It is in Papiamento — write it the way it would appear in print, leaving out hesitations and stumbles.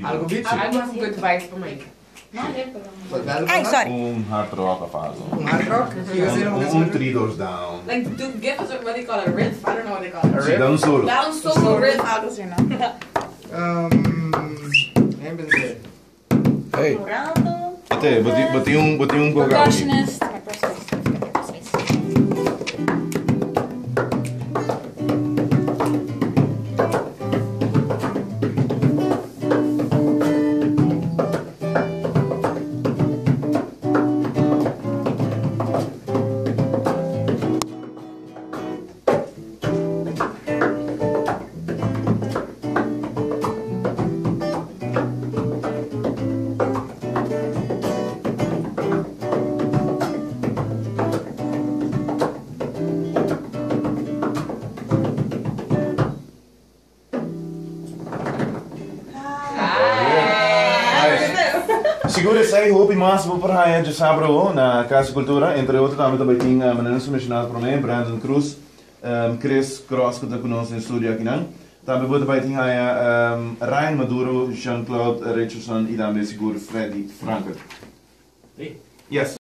Algo bichi. Algo cu good vibes pa mi. Ay, sorry. Un hard rock of algo. Un hard rock? Un 3 doors down. Like, do give us a, what they call it, a riff? I don't know what they call it. Si, da un solo. Da un solo riff. Algo así, no? Déjame Hey. Morado. Ate, bo tin un, bo tin un coca. Percussionist. Sigur esei hopi mas bo por haña djasabra awo na Cas di Cultura. Entre otro tambe ta bai tin manera nos a mencioná promé, Brandon Cruz, Chris Cross ku ta ku nos den studio akinan. Tambe bo ta bai tin haña Ryan Maduro, Jean Claude Richardson i tambe sigur Freddy Franken. Sí. Yes.